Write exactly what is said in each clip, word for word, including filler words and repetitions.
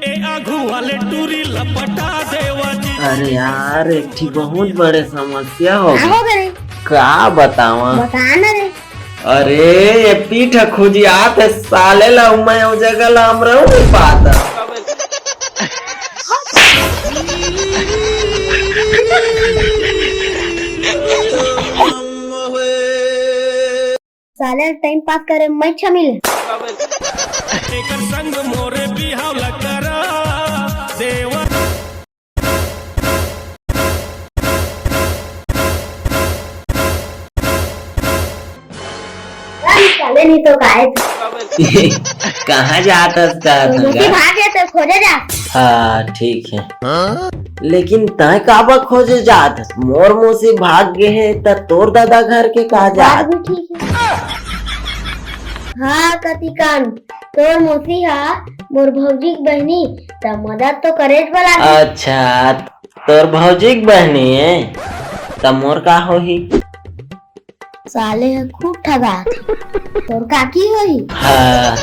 ए आघू वाले टूरी लपटा देवा जी। अरे यार, एक ठी बहुत बड़े समस्या हो का गई। हो गए? का बतावा? बता ना रे। अरे, ये पीठ खुजियात हे साले ला, मैं वो जगह ला हम रहू नहीं पाता। साले टाइम पास करे मैं छमिल। एकर संग मोरे बिहाव ला करा देवा। साले नहीं तो काय। कहाँ जात हस का मोती तंगा? भाग गया तो खोजे जा। हाँ, ठीक है। लेकिन तय काबर खोजे जात हस? मोर मौसी भाग गे हे, त तोर दादा घर के कहा बात जात? भी ठीक है। हाँ कतिकान, तोर मौसी हा मोर भौजी के बहनी, त मदद तो करे वाला है। अच्छा, तोर भौजी के बहनी है, त मोर का होही? साले ह खूब ठगा। तोर काकी होही। हाँ,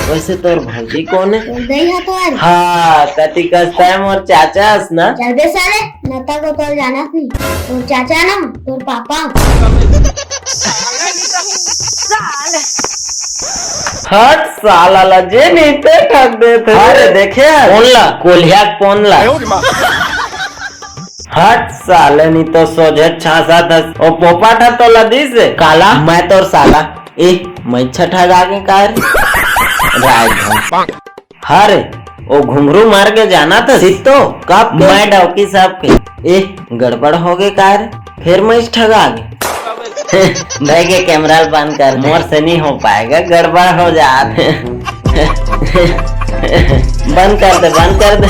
वैसे तोर भौजी कौन है? तोर दई हा तो यार। हाँ, कतिकस तय मोर चाचा हस ना। चल बे साले, नता को तोर जाना नहीं। तोर चाचा ना, तोर पापा। हट साला ला, जे नहीं ते ठग देथे। अरे देखे, कौन ला? कोलिया कौन ला? हट साले, नहीं तो सोझे छासा दस। ओ पोपा ठा तो ला दिस। काला? मैं तोर साला। ए, मैं छठा गागे कार। राजधन। हरे, ओ घुंघरू मार के जाना था सित्तो। कब के? मैं डौकी साहब के। ए, गड़बड़ हो गए कार। फिर मैं इस ठगा गए। भाई के कैमरा बंद कर दे। मोर से नहीं हो पाएगा, गड़बड़ हो जात। बंद कर दे, बंद कर दे।